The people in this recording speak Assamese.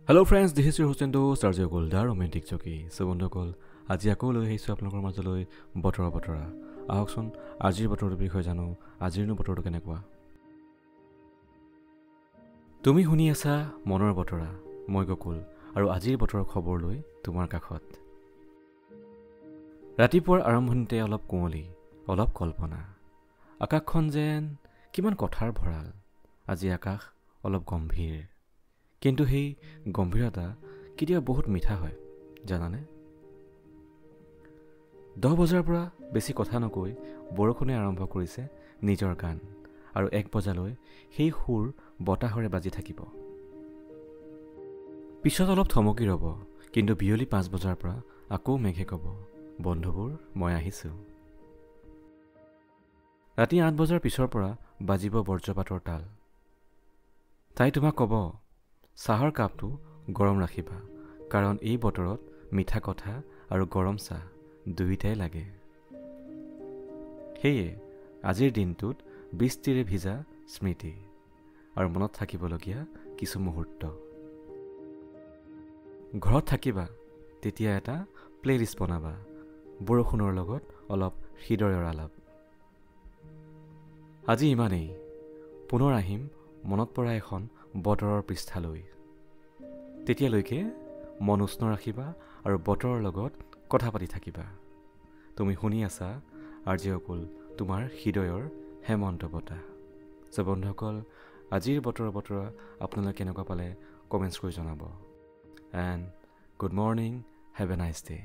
Hello friends, this is your host and host RJ Gokul, the romantic jockey. So বন্ধুসকল, আজি আকৌ লৈ আহিছোঁ আপোনালোকৰ মাজলৈ বতৰৰ বতৰা। আহকচোন আজিৰ বতৰটোৰ বিষয়ে জানো, আজিৰনো বতৰটো কেনেকুৱা। তুমি শুনি আছা মনৰ বতৰা, মই গকুল আৰু আজিৰ বতৰৰ খবৰ লৈ তোমাৰ কাষত। ৰাতিপুৱাৰ আৰম্ভণিতে অলপ কুঁৱলী, অলপ কল্পনা, আকাশখন যেন কিমান কথাৰ ভঁৰাল। আজি আকাশ অলপ গম্ভীৰ, কিন্তু সেই গম্ভীৰতা কেতিয়াবা বহুত মিঠা হয় জানানে। 10 বজাৰ পৰা বেছি কথা নকৈ বৰষুণে আৰম্ভ কৰিছে নিজৰ গান আৰু 1 বজালৈ সেই সুৰ বতাহৰে বাজি থাকিব। পিছত অলপ থমকি ৰ'ব, কিন্তু বিয়লি 5 বজাৰ পৰা আকৌ মেঘে ক'ব, বন্ধুবোৰ মই আহিছোঁ। ৰাতি 8 বজাৰ পিছৰ পৰা বাজিব বজ্ৰপাতৰ তাল। তাই তোমাক ক'ব, চাহৰ কাপটো গৰম ৰাখিবা, কাৰণ এই বতৰত মিঠা কথা আৰু গৰম চাহ দুয়োটাই লাগে। সেয়ে আজিৰ দিনটোত বৃষ্টিৰে ভিজা স্মৃতি আৰু মনত থাকিবলগীয়া কিছু মুহূৰ্ত। ঘৰত থাকিবা তেতিয়া এটা প্লে'লিষ্ট বনাবা, বৰষুণৰ লগত অলপ হৃদয়ৰ আলাপ। আজি ইমানেই, পুনৰ আহিম মনত পৰা এখন বতৰৰ পৃষ্ঠালৈ। তেতিয়ালৈকে মন উষ্ণ ৰাখিবা আৰু বতৰৰ লগত কথা পাতি থাকিবা। তুমি শুনি আছা আৰজে অকুল, তোমাৰ হৃদয়ৰ হেমন্ত বতাহ। চ' বন্ধুসকল, আজিৰ বতৰৰ বতৰা আপোনালোকে কেনেকুৱা পালে কমেণ্টছ কৰি জনাব। And good morning, have a nice day.